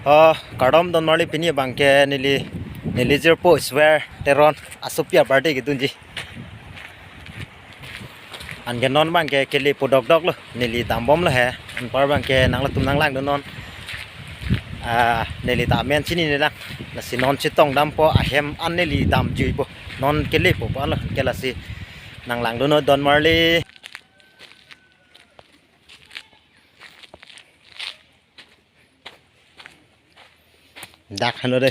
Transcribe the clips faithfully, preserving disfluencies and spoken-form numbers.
Oh, kardom donmarli, pini abangke neli, neli jirpo Iswer Teron asopi a-birthday kedunji. Anke non abangke kelepo dokdoklo, neli dambomlo he. Anpar abangke nanglitum nanglangdun non. Ah, neli ta amen chinine lang. Lasi non chetongdampo, ahem an neli damjuipo. Non kelepo pu anlo, ke lasi nanglangdun non donmarli. Dak henlo dei.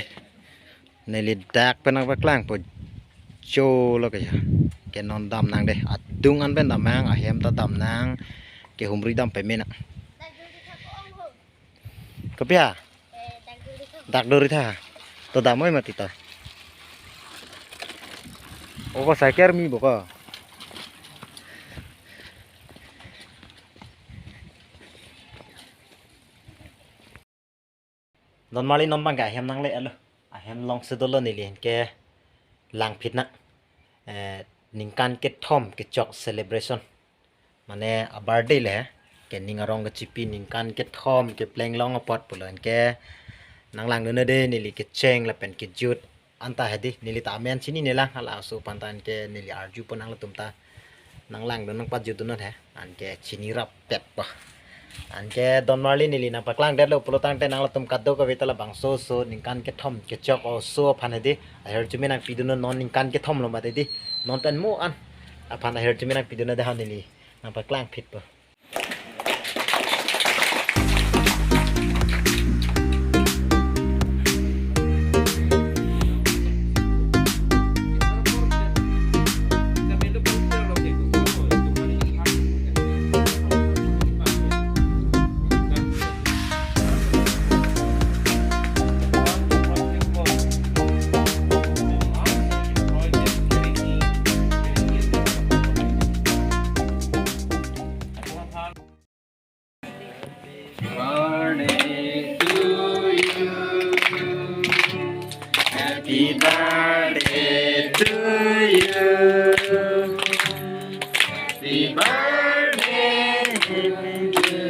Neli dak pen nangpaklangpo. Cholo ke ya. Ke non damnang dei. Adung an pen damnang, ahem ta damnang. Ke humri dam peme nang. Kopi ha? Dak dori tha. To dam oi mati to. Oko cycle mi boko. Donmarli non abangke ahem nangle-etlo. Ahem alongsi dolo, neli anke langphit nang. Eh, ningkan kethom kechok celebration. Mane a-birthday le he. Ke ning arong kechipi ningkan kethom kepleng long apot pulo anke nanglangdun non dei, neli kecheng lapen kejut anta hedi, neli ta amen chinine lang, hala aso aphan ta anke neli arjupo, nanglitum ta nanglangdun nangpajutdun non he, anke chini rappetpo. Anke donmarli neli nangpaklangdetlo pulotangte nanglitum kadokave ta labangso oso ningkan kethom kechok oso aphan hedi ahirjume nangpidun non, non ningkan kethomlo mati dei, non pen mo an aphan ahirjume nangpidun non dei, ha neli nangpaklangphitpo. Birthday to you. Happy birthday to you. Happy birthday to you.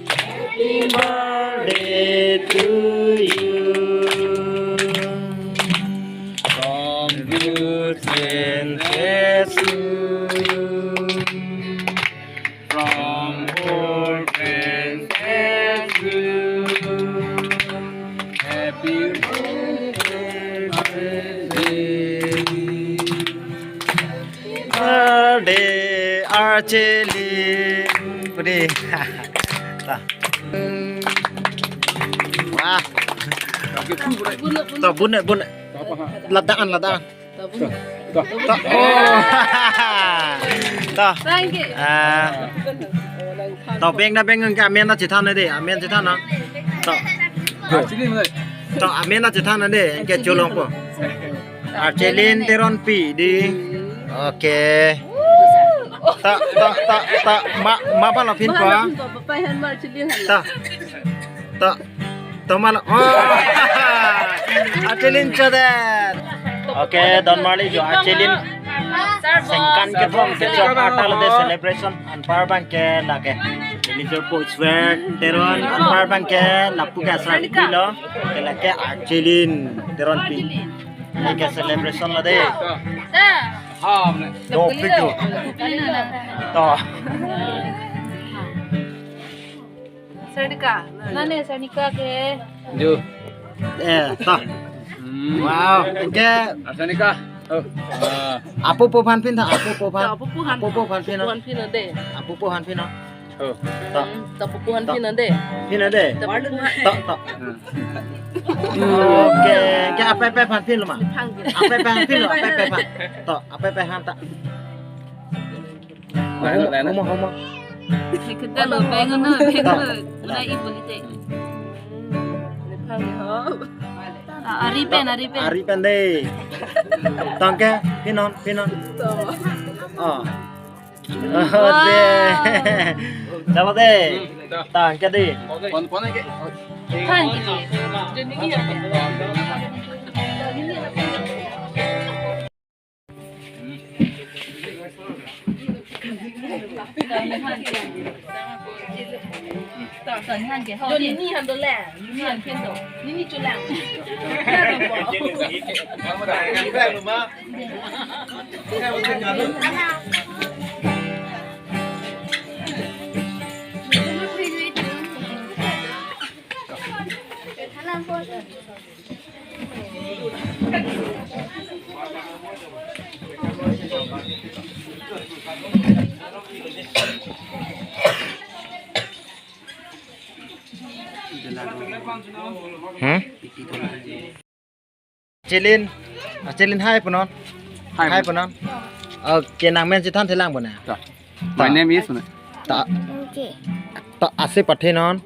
Happy birthday to you. From good friend Tesu. From good friend Tesu. Happy birthday. Birthday, Archelin. Pudi. Ta. Wah. To, bun, bun. Ladaan, ladaan. To, bun. To, oh. To. Thank you. Ah. To, beng na beng ke amen na chethan dei, amen chethan na. To. To, amen na chethan dei, ke cholongpo. Archelin Teronpi dei. Oke. To, to, to, to, ma, ma pala pin pa. To. To, to ma la. Oh. Archelin chodet. Oke, donmarli jo Archelin. Ningkan kethom kechok atal de celebration anpar abangke lake. Neli jirpo Iswer Teron, anpar abangke lapu ke asar pilo. Ke lake Archelin Teronpi. Lake celebration lo dei. Dopik lo. To. Sarnika. Nane Sarnika ke. Jo. Eh, to. Hmm. Wow, oke. Arsanika. Oh. Ah. Apo po phan pin tha, apo po phan. Apo po phan. Apo po phan pin, no? Apo po phan pin, no? Dei. Apo po phan pin, no? Oh. To. Hmm, to apo po phan pin, no? Dei. Pin, no? Dei. To apo po phan. To, to. Hmm. Oke, ke apepe phan pin lo ma? Apepe phan pin lo, apepe phan. To, apepe phan ta. Homo, homo. Kita lo, pengen lo, pengen lo. Una ibu lite. Ah, ari pen, ari pen. Ari pen dei. Tangke, pinon, pinon. Oh. Oh, dei. Chalo dei. Tangke dei. Pon, pon ke. Thank you. Nini han do le, nini han ken do, nini chulang. Hmm? Chelin, ah, Chelin hai punon. Hai, hai punon. Okay, nangmen chethan thelang punon. Ta. My name is, ta, ta ase pathe non.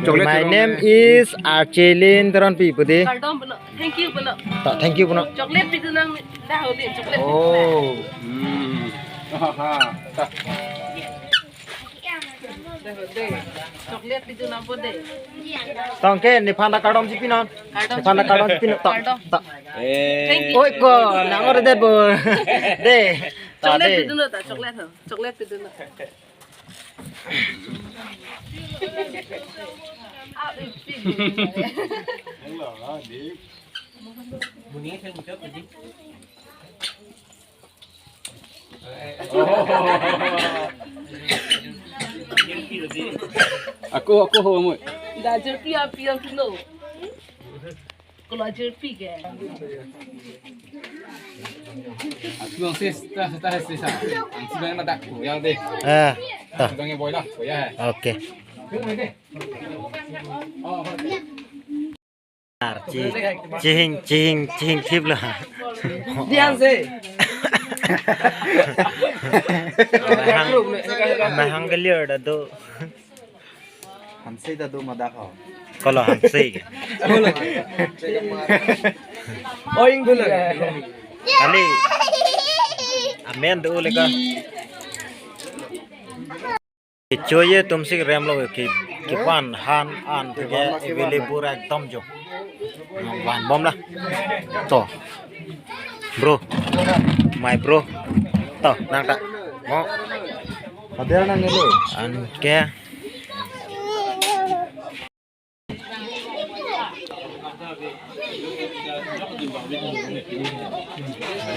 Chocolate. My name is Archelin Teronpi pu dei. Kardom punon. Thank you punon. Ta, thank you punon. Chocolate pidun nang dah hodi chocolate. Oh. Hmm. Ha, ha. Ta. Chocolate pidun nang po dei. Tong ke, nephan ta kardom si pinon. Kardom. Nephan ta kardom si pinon. Ta, kardom. Ta. Eh. Thank you. Oi ko, nang ore det bo. Dei. Ta, chocolate dei. Pidun ta, chocolate ho. Chocolate pidun. Ako, ako ho mo. Gajar pi api ang pino. Kalau ajar pi ke. Aku ang sis, ta, ta, sis, ah. Ang si bang na dak, yang dei. Eh, ta. Si bang boy lah, boy ya. Okay. Ar, chi, chihing, chihing, chihing thip lo. Dian se. Amahang, amahang ke liar ta do. Hanse ta do madak ho. Kolo hanse ke. Oing dulu. Kali. Amen do le ka. Kecho ye tum si rem lo ke, kevan han an ke available ekdom jo. Van bom la. To. Bro. My bro. To, nang ta. Mo. Hadir nang ni lo. An ke.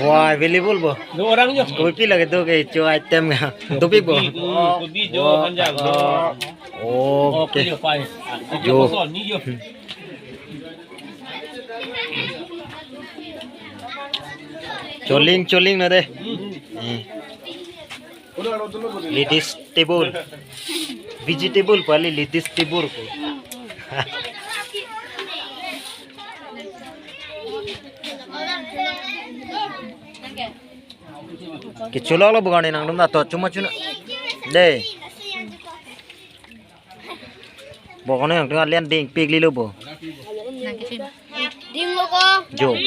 Wah, available bo. Dua orang jo. Kopi lagi tu ke cho item ya. Topik bo. Kopi, kopi jo, oh, hanjang jo. Oh. Okay. Kopi jo, pai. Jo. Kosong ni jo. Choling, choling na dei. Hmm. Eh. Ladies table. Vegetable pali ladies table ko. Kecholok lo bukan nang dum na to cuma cuma. Dei. Bo kono yang tengah lian ding pik lilo bo. Nang kecil. Ding lo ko. Jo.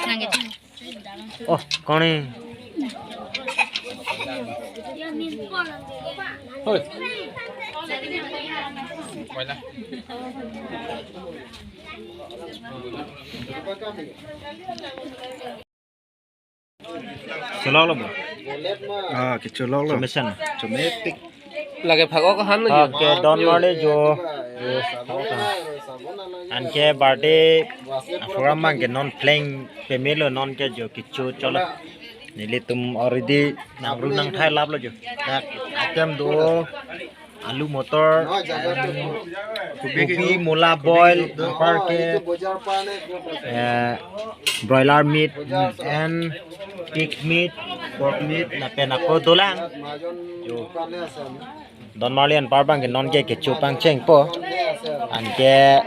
Nang kecil. Oh, koni. Hoi. Cholok lo bo. Ah, kecholok lo. Chomesen. Chometik. Lake phak-ok han lo. Ah, ke don mare jo. An ke birthday program mang ke non playing pemelo non ke jo kecho cholo. Nelitum already nangru nangthai lap lo jo. Dak item do. Alu motor, kopi, mula boil, apar ke, eh, broiler meat and pig meat, pork meat, lapen ako dolang. Jo. Don Marley anpar bang ke non ke kecho pangcheng po. An ke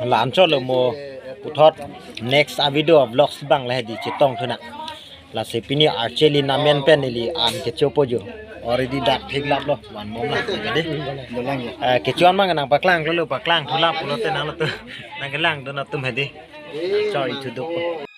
la-an cholo mo puthot next a video vlogs bang le di chetong thuna. Lasi pini Archelin amen pen neli an kecho po jo. Already dak thik lap lo. Van bom la. Jadi. Dolang ya. Eh, kecho an mang nang paklang lo, paklang thu lap lo te nang lo tu. Nang kelang do na tum hedi. Choi thu do po.